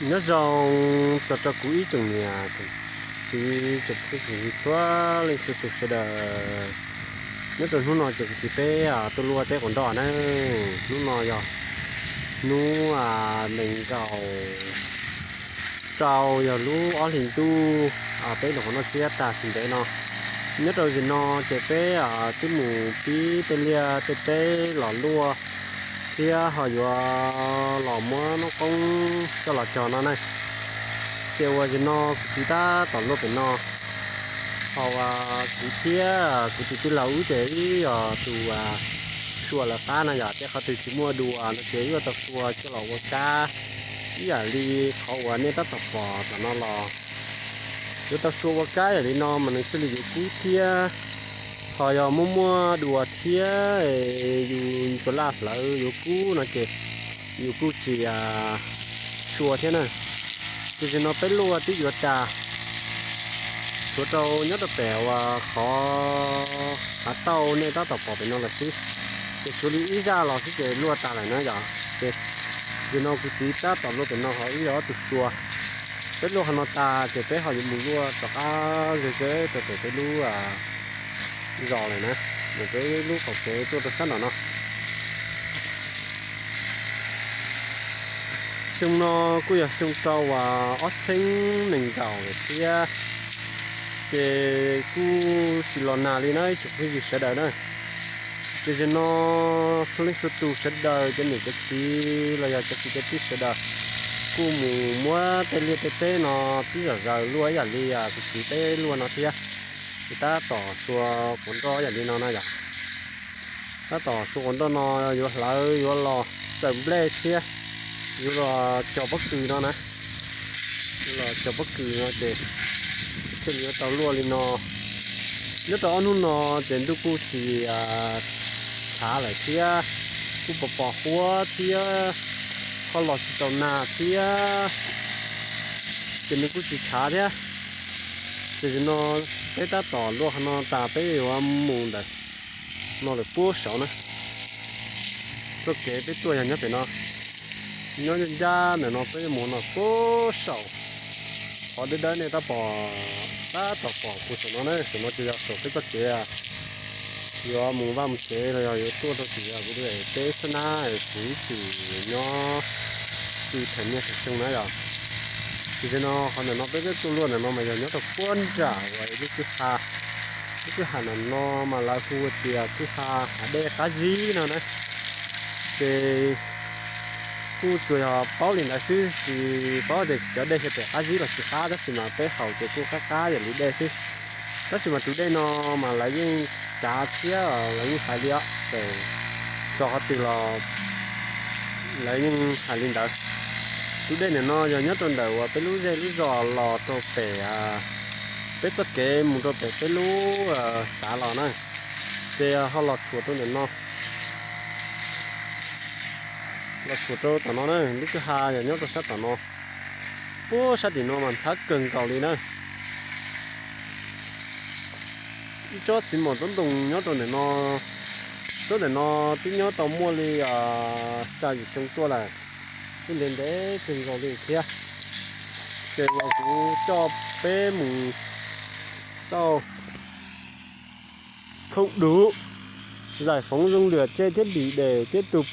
Nyob zoo txog rau kuv ib tsoom niam txiv tsoom phooj ywg txhua leej txhua tus sawv daws. Nyob rau hnub no ces kuv txiv peb tuaj luaj teb quav nroj na. Hnub no yog hnub nees nkaum rau, yog lub ob hlis ntuj, peb lub qhov noj tsiab tag tsis ntev no. Nyob rau zim no ces peb twb mus pib tej liaj tej teb los luaj thiab ho yuav los muab noob qoob coj los cog no na. Ces uas zim no kuv txiv tab tom luaj pem no, ho uas kuv thiab kuv tus tij laug wb ces ib yog tus sua lawv qab no yom, ces qhov twg tsis muaj dua no ces wb yuav tau sua coj los ua kab ib yam li qhov uas nej tab tom pom tom no los. Yuav tau sua ua kab yam li no mas nws thiaj li yuav kub thiab, ho yog muaj muaj dua thiab yus tsuas laj hlawv yuav kub no ces yus kuj tsis sua thiab na. Ces zim no peb luaj twb yuav tas, tshuav rau nyob rau pem uas qhov hav tauj nej tab tom pom pem no lawm xwb. Ces tshuav li ib zaj los xwb ces luaj tas lawm na yom. Ces zim no kuv txiv tab tom luaj pem no ho wb yog ob tug sua. Peb luaj qhov no tas ces peb ho yuav mus luaj tom qab ze ze rau pem peb lub zos lawm na, peb lub qaum tsev tuaj rau sab nram no. Xyoo no kuj yog xyoo rau uas ob txhiab nees nkaum lawm thiab, ces kuj tsis los nag li na ib tsoom phooj ywg sawv daws na. Ces zim no txhua leej txhua tus sawv daws cov niam cov txiv los yog cov kwv cov tij sawv daws kuj mus muab tej liaj tej teb no pib zom zaws luaj ib yam li kuv txiv peb luaj no thiab. Ces tab tom sua quav nroj ib yam li no na yom. Tab tom sua quav nroj no yuav hlawv yuav los txawm nplej thiab yuav los cog pob kws no na. Yuav los cog pob kws no ces thiaj li yuav tau luaj li no. Nyob rau ob hnub no ces ntuj kuj tsis tshav lawm thiab, kuj pos pos huab thiab, ho los tsis tau nag thiab, ces nws kuj tsis tshav thiab. Ces zim no peb tab tom luaj qhov no tas peb yuav mus ntawm no lawm puag saud na. Txoj kev peb tuaj yog nyob pem no, nyob ncaj ntawm no peb yuav mus no puag saum qhov dawb dawb nej tab tom, tab tom pom puag saum no na. Saum no ces yog saum peb txoj kev yuav mus vaj mus tsev los yog yuav tuaj rau tim kuv peb xab nab kuv ib txwm nyob tsis thaum niaj thaum xyoo na yom. Ces zim no qhov ntawm no peb peb tuaj luaj ntawm no mas yog nyob rau puag nram uas lub kwj ha. Lub kwj ha ntawm no mas lawv hu tias kwj ha hav dej qab zib no na. Ces kuj tsuas yog paub li ntawd xwb, tsis paub tias cov dej xyov pem qab zib los tsis qab, tab sis mas peb haus ces kuj qab qab yam li dej xwb. Tab sis mas tus dej no mas lawv yeej tsav thiab lawv yeej hais li os, ces txog qhov twg los lawv yeej hais li ntawd. Tus dej ntawm no yog nyob rau ntawm uas peb lub zej lub zos los rau pem peb txoj kev mus rau pem peb lub xav los na, ces ho los tshuam rau ntawm no. Los tshuam rau tom no na, lub kwj ha yog nyob rau sab tom no. Puag sab tim no mas ntxhab kawg nkaus li na. Ib tsob txiv mom tob ntoos nyob rau ntawm no, tsob ntawm no twb nyob tau muaj li xya yim xyoo tuaj lawm, twb ntev ntev kawg nkaus li thiab. Ces uas kuv coj peb mus tau không đủ giải phóng dung lượng tre thiab đỉ để tiếp tục